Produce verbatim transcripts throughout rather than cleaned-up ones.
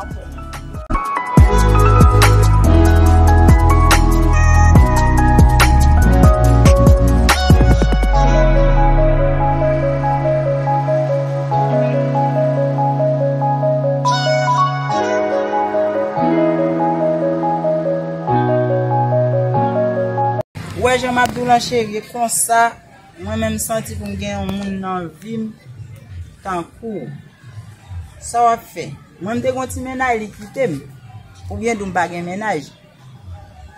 Ou wè jan m ap di w lan cheri, e konsa mwen menm m santi pou m gen yon moun nan vi m tankou w. Sa w ap fè? Mwen m te gen yon ti mennaj, li kite m. Oubyen di w m pa gen mennaj.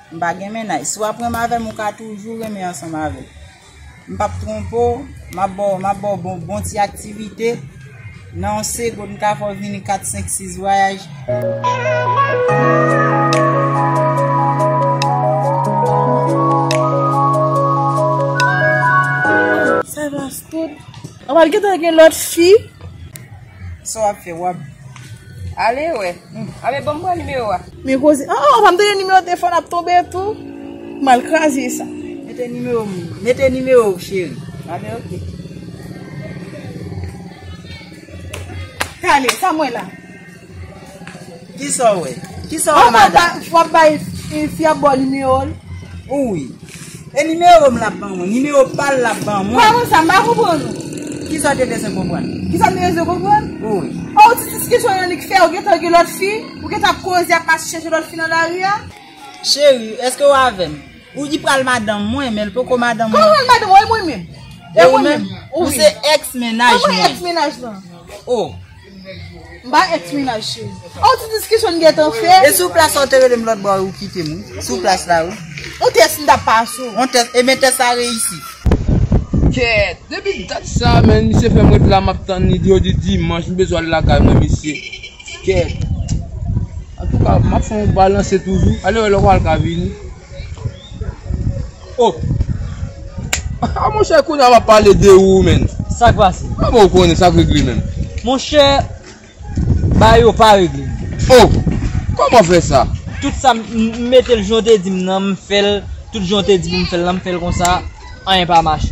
M pa gen mennaj. Si w ap renmen avè m, ou ka toujou renmen ansanm avè m. M p ap twonpe w, m ap ba w, m ap ba w bon, bon ti aktivite. Nan yon segonn, m ka fè w vini kat, senk, sis vwayaj. Sa va, Scout? Ou pral gentan gen lòt fi? Sa w ap fè, w ap ale wè. Abe, ban m pran nimewo a. Men koze, ah, ah, pa m tande nimewo telefòn ap tonbe tou. M al kraze sa. Mete nimewo m, mete nimewo w, cheri. Abe, oke. Tande, sa mwen la. Kisa w wè? Kisa w wè, madanm? W ap bay fi a ba w nimewo l? Wi. E nimewo m l ap ban mwen, nimewo pa l l ap ban mwen. Kòman sa? M pa konprann ou. Kisa w te bezwen konprann? Kisa m te bezwen konprann? Wi. O, ti diskisyon annik fè, ou gentan gen lòt fi, ou gentan ap koze, ap mache chèche lòt fi nan lari a? Cheri, èske w avè m? Ou di pral madanm mwen, men l poko madanm mwen. Kòman pral madanm mwen? E mwen menm? E ou menm? Ou se èks mennaj mwen. Kòman èks mennaj lan? O. M pa èks mennaj, cheri. O, ti diskisyon n gentan fè. E sou plas la, ou te rele m lòt bò, ou kite m, wi. Sou plas la, wi. On tès m t ap pase w. On tès, e men tès la reyisi. Kèt, depi dat sa, men, misye fè m ret la, m ap tann li, jodi dimanch, m bezwen al lakay mwen, mesye. Kèt. Antouka, m ap fè yon balanse toujou. Ale wè lè w al ka vini. Oh! Ah, monchè, kounye a m ap pale de ou, menn. Sa k pase? Kòman ou konnen sa k regle menm? Monchè, bagay yo pa regle. Oh! Kòman fè sa? Tout sa m, m mete l jan w te di m nan, m fè l, tout jan w te di pou m fè l nan, m fè l konsa, anyen pa mache.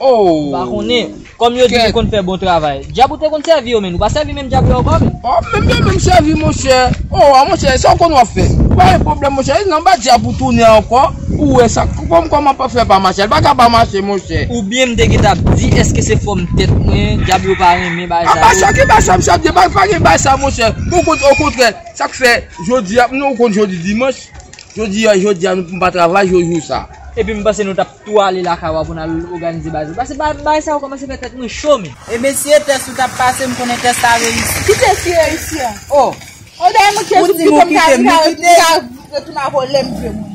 Oh! M pa konnen. Kòm yo di nou konn fè bon travay. Dyab ou te konn sèvi yo, menn. Ou pa sèvi menm dyab yo ankò, menn. Oh, menm yo menm sèvi, monchè. Oh, a, monchè, sa w konn w ap fè. Ou pa gen pwoblèm, monchè. Nan ba dyab ou tounen ankò. Ou wè sa, kòm, kòman pa fè pa mache. L pa ka pa mache, monchè. Oubyen m te gentan ap di, èske se fòm tèt mwen, dyab yo pa renmen bagay sa yo. A, pa sa, ki bagay sa, misye ap di, pa, pa gen bagay sa, monchè. Bon, o kontrè, sa k fè, jodi a, nou konn jodi dimanch. Jodi a, jodi a, nou, m pa travay jou, jou sa. Epi m panse nou t ap tou ale lakay w pou n al òganize bagay sa. Paske ba-, bagay sa yo kòmanse fè tèt mwen cho, men. E mesye, tès ou t ap pase, m konnen tès la reyisi. Ki tès ki reyisi a? Oh! Oh, dayè, mwen kite, ou di m ou kite m, nou kite. M ka retounen avè w lè m vle, mwen.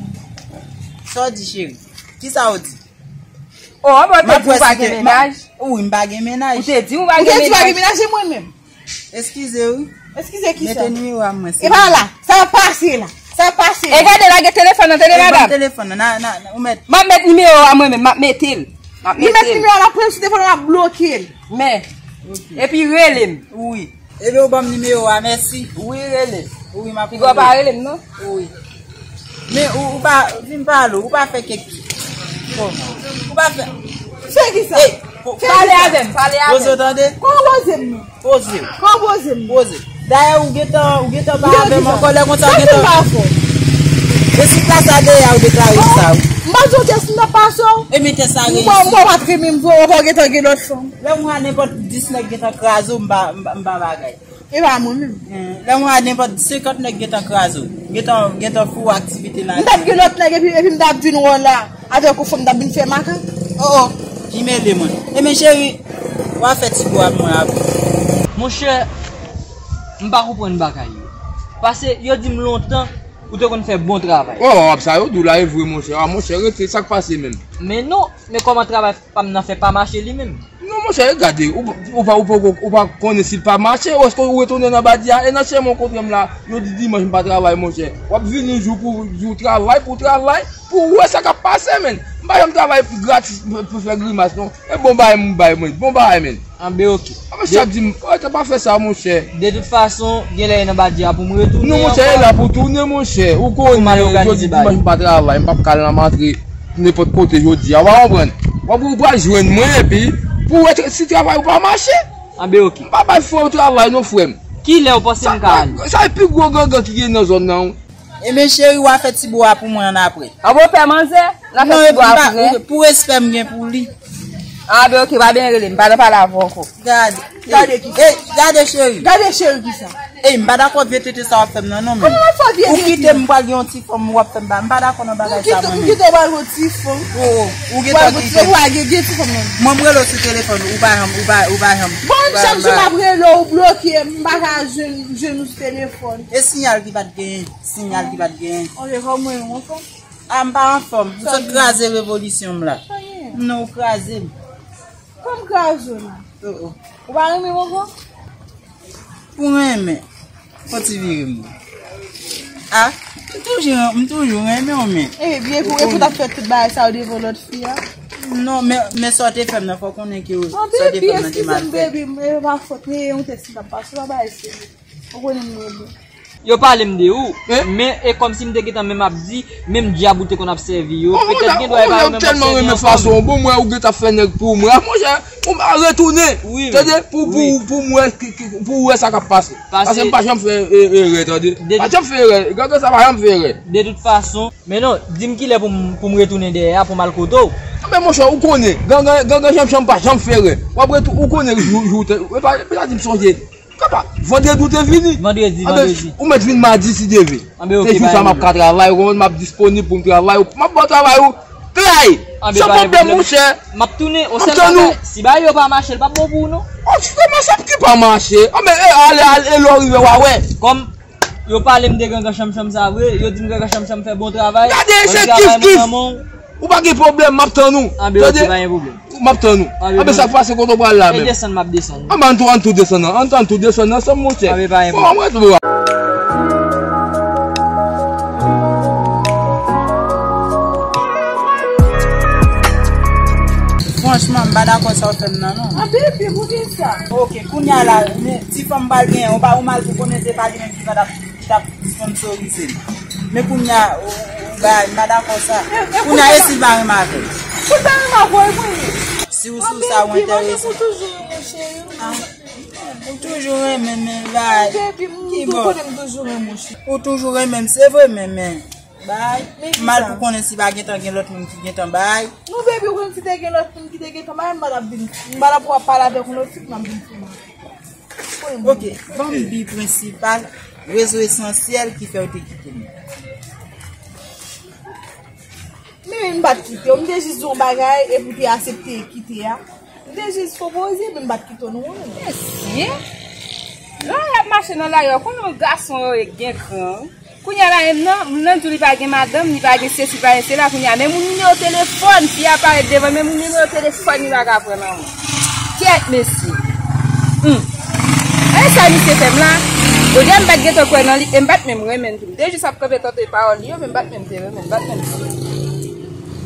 Sa w di, cheri? Kisa w di? Oh, anben, ou te di ou pa gen mennaj? Wi, m pa gen mennaj. Ou te di ou pa gen mennaj? Ou te di ou pa gen mennaj, e mwen menm? Eskize wi. Eskize kisa? Mete nimewo a mwen, silvouplè. E pa la. Sa ap pase la. Sa ap pase la. E gade, lage telefòn nan, tande, madanm. E ban m telefòn nan, na, na, na, ou mèt. M ap met nimewo a mwen menm, m ap mete l. M ap mete l. Li met nimewo a, l ap pran sou telefòn nan, l ap bloke l. Men. Ok. Epi rele m. Wi. Ebyen, ou ban m nimewo a, mèsi. Wi, rele m. Wi, m ap rele. Piga w pa rele m, non? Wi. Men ou, ou pa, vin pale, ou pa fè kèk. Bon. Ou pa fè. Fè kisa? Ey, pale avè m, pale avè m. Poze w tande? Kòman poze m, non? Poze w. Kòman poze m? Poze. Dayè, ou gentan, ou gentan pa avè m ankò, lè konsa ou gentan. Sa ki m pa fè? E si plas la dèyè a, ou deklare sa, wi. M pa di w tès m t ap pase w. Ebyen, tès la reyisi. M pa, m pa t renmen m vre, w pa gentan gen lòt fanm. Lè m wè nenpòt dis nèg gentan kraze w, m pa, m pa, m pa bagay. E pa mwen menm. Hmm, lè mwen a nenpòt senkant nèg gentan kraze w. Gentan, gentan fè w aktivite la. M t ap gen lòt nèg epi, epi m t ap vin wè w la. Avèk yon fanm m t ap vin fè makak. Oh, oh, ki mele mwen. Ebyen, cheri, w a fè ti bo ak mwen ap. Monchè, m pa konprann bagay yo. Paske yo di m lontan, ou te konn fè bon travay. Oh, ap sa yo di w la, e vre, monchè. Ah, monchè, rete, sa k pase menm? Men non, men kòman travay pa m nan fè pa mache li menm? Non, monchè, gade, ou, ou pa, ou pa, ou pa konnen si l pa mache, ou èske ou retounen nan badi a, e nan chemen w kontre m la, yo di dimanch m pa travay, monchè. W ap vini jou pou jou travay, pou travay, pou w wè sa k ap pase, menn. M pa janm travay gratis pou, pou fè grimas, non. E bon bagay m bay, mwen, bon bagay, menn. Anben, oke. A, monchè, ap di m, oh, te pa fè sa, monchè. De tout fason, genlè e nan badi a pou m retounen ankò. Non, monchè, e la pou tounen, monchè. Ou konnen, jodi dimanch m pa travay, m p ap ka al nan antre nenpòt kote jodi a, w a konprann? W ap, ou pral jwenn mwen, epi pou w wè si travay ou pa mache. Anben, oke. M pa bay frè w travay non, frè m. Kilè ou panse m ka al? Sa e pi gwo gangan ki gen nan zòn nan, wi. Ebyen, cheri, w a fè ti bo a pou mwen annapre. An bon, pè manzè, n a fè ti bo a pou mwen. Pou respè m gen pou li. Ah, ben, ok, pa byen rele m, m pa nan pale avè w ankò. Gade. Gade ki sa. Ey, gade, cheri. Gade, cheri, ki sa. Ey, m pa dakò vye tete sa w ap fè m nan, non, men. Kòman w ap fè vye tete? Ou kite m, m pral gen yon ti fanm, w ap fè m ba. M pa dakò nan bagay sa, mwen menm. Ou kite, ou kite, w pral gen yon ti fanm. Oh, oh, ou gentan kite m. Ou pral gen, gen ti fanm nan. Mwen, m rele w sou telefòn, ou pa janm, ou pa, ou pa janm. Bon, chak jou m ap rele w, ou bloke m, m pa ka jwenn, jwenn ou sou telefòn. E siyal ki pa t genyen, siyal ki pa t genyen. Ok, kòman ou ye, ou anfòm? Ah, m pa anfòm. M sot kraze revolisyon m la. Sa gen? Non, ou kraze m. Kòm kraze w la. Oh, oh. Ou pa renmen m ankò? Pou renmen. Fò ti vire m. Ah, m toujou, m toujou renmen w, men. Ebyen, pou, e pou t ap fè tout bagay sa yo devan lòt fi a? Non, men, men sa w te fè m nan, fò w konnen ke sa w te fè m nan te mal fèt. Baby, e pa fòt, men yon tès ki t ap pase, pa bagay serye. Ou konnen m renmen w. Yo pale m de ou, men e kòmsi m te gentan menm ap di, menm dyab ou te konn ap sèvi yo. Petèt gen dwa e pa yo menm w ap sèvi ankò. Tèlman renmen fason w, bon, m wè ou gentan fè nèg pou mwen. Ah, monchè, ou retounen. Tande, pou, pou, pou m wè, pou w wè sa k ap pase. Paske m pa janm fè erè, tande. Pa janm fè erè. Gade sa, pa janm fè erè. De tout fason, men non, di m kilè pou m, pou m retounen dèyè a, pou m al kote w. Men monchè, ou konnen, gangan, gangan janm, janm pa janm fè erè. W ap retou-, ou konnen jou, jou, e pa, e pa di m sonje. Kapa, vandredi ou te vini. Vandredi, vandredi. Ou mèt vin madi si Dye vle. Se jou sa m ap ka travay, ou konprann, m ap disponib pou m travay, m ap ba w travay ou. Klè! San pwoblèm, monchè. M ap tounen, on sèl bagay, si bagay yo pa mache, l p ap bon pou ou, non. Oh, ki pa mache, ki pa mache? Anben, e, ale, ale, e lè w rive, w a wè. Kòm yo pale m de gangan chanm chanm sa vre, yo di m gangan chanm chanm fè bon travay. Gade, se kif kif. Ou pa gen pwoblèm, m ap tann ou. Tande? M ap tann ou. Anben, sa k pase, kote w pral la menm? E desann, m ap desann. Anben, ann tou, ann tou desann nan. Ann, ann tou desann nan, ansanm, monchè. Anben, pa gen pwoblèm. Bon, ann ret bò a. Franchman, m pa dakò sa w fè m nan, non. Anben, epi poukisa? Ok, kounye a la, men, ti fanm m pral genyen, ou pa, ou mal pou konnen se pa li menm ki pa t ap ki t ap sponsorize m. Men kounye a, ou, ou bay, m pa dakò sa. Kounye a, e si l pa renmen avè m? Si l pa renmen avè w, e mwen ye. Si ou sou sa, ou enterese. Ou toujou renmen, cheri. Ah. Ou toujou renmen, men bay. Baby, m tou konnen m toujou renmen w, cheri. Ou toujou renmen m, se vre, men, men bay. M mal pou konnen si pa gentan gen lòt moun ki gentan bay. Non, baby, ou konn si te gen lòt moun ki te gentan bay, m pa t ap vin, m pa t ap wè w ap pale avèk yon lòt fi, m ap vin fè mal. Ok, ban m bi prensipal, rezon esansyèl ki fè w te kite m. Men m pa t kite w, m te jis di w yon bagay epi w te aksepte kite a. M te jis pwopoze, men m pa t kite w non. Mesye, lè y ap mache nan lari a, w konnen yon gason yo gen kran wi. Kounye a la, menm nan, moun nan di w li pa gen madanm, li pa gen sesi, li pa gen sela. Kounye a, menm yon nimewo telefòn, fi a parèt devan, menm yon nimewo telefòn, li pa ka pran nan men. Kyèt, mesye. Hum. E sa misye fè m la? Olye m pa t gentan kwè nan li, e m pa t menm renmen l tou. M te jis ap kanpe tande pawòl li yo, men m pa t menm te renmen l, m pa t menm.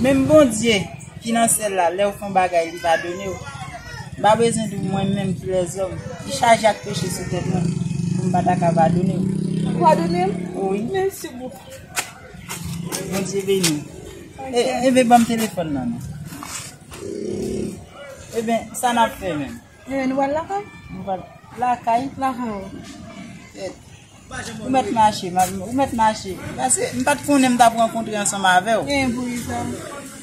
Menm Bondye ki nan syèl la, lè w fè yon bagay, li padone w. M pa bezwen di w, mwen menm ki lèzòm, ki chaje ak peche sou tèt mwen, pou m pa ta ka padone w. Ou padone m? Wi. Mèsi bokou. Bondye beni w. Ok. E, e, ben, ban m telefòn nan, non. Eben, sa n ap fè menm? Eben, nou pral lakay? Nou pral lakay? Lakay. Ou mèt mache, ou mèt mache. Paske m pa t konnen m t ap rankontre ansanm avè w. Gen pou li sa.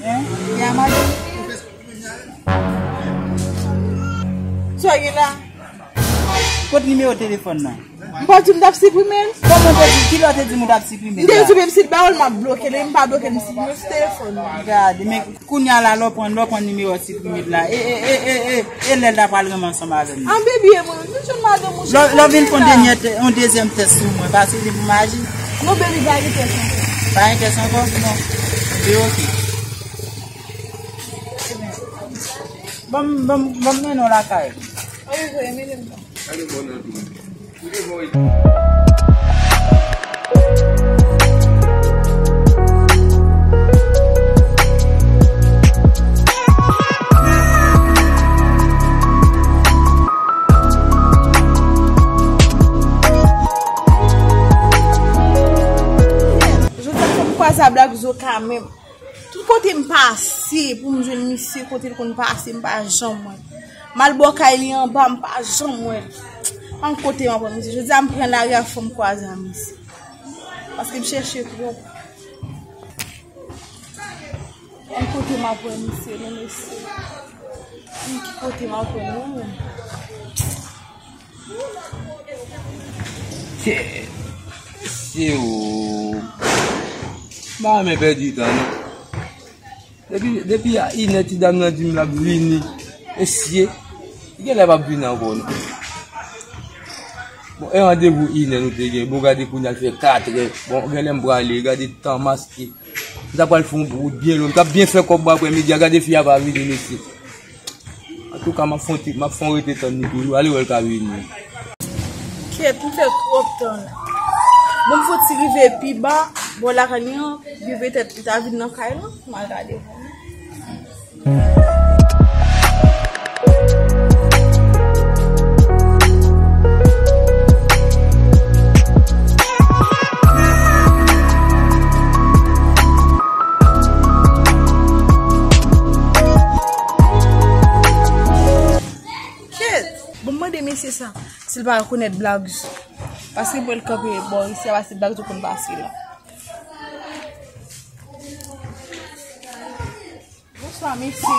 Hein? Gen a madanm. Sa gen la? Kot nimewo telefòn nan? M pa di w m t ap siprime l. Kòman w te di? Kilè w te di m ou t ap siprime l la? M te di w menm si l ba w l, m ap bloke l, e m pa bloke l, m siprime l sou telefòn nan. Gade, men kounye a la, lè w pran, lè w pran nimewo siprime l la, e, e, e, e, e, e lè l ta pral renmen ansanm avè m nan? An, baby, e mwen, m jwenn madanm ou. Lè, lè w vin fè yon dènyè tè-, yon dezyèm tès sou mwen, pa se li pou m aji? Non, baby, pa gen tès ankò. Pa gen tès ankò? Non. Se ok. Ban m, ban m, ban m mennen w lakay. Ann, ann, ann, ann. Jodi a fò m kwaze a Black Zo kanmenm. Tout kote m pase pou m jwenn misye, kote l konn pase, m pa janm wè l. M al bò kay li anba, m pa janm wè l. An kote m ap wè misye? Jodi a m pran lari a, fò m kwaze a misye. Paske m chèche twòp. An kote m ap wè misye, non, mesye? An ki kote m ap wè l, non? Se, se ou. M pa renmen pèdi tan, non. Depi, depi a inè ti dam nan di m l ap vini. Mesye, li genlè p ap vini ankò, non. Bon, e randevou inè nou te gen. Bon, gade kounye a l fè katrè. Bon, genlè m prale, gade tan maske. M ta pral fè yon wout byen lwen. M t ap byen fè kòb mwen aprè midi a. Gade fi a pa vini, mesye. Antouka, m ap fè yon ti, m ap fè yon rete tann li toujou. Ale wè l ka vini. Kèt, m fè twòp tan la. Bon, m fouti rive pi ba, bò lakay li an, byen petèt li ta vin nan kay lan, m al gade pou li. Kèt! Bon, m mande mesye sa si l pa rekonèt Black Zo. Paske m wè l kanpe bò isi a, paske Black Zo konn pase la. Bonswa, mesye.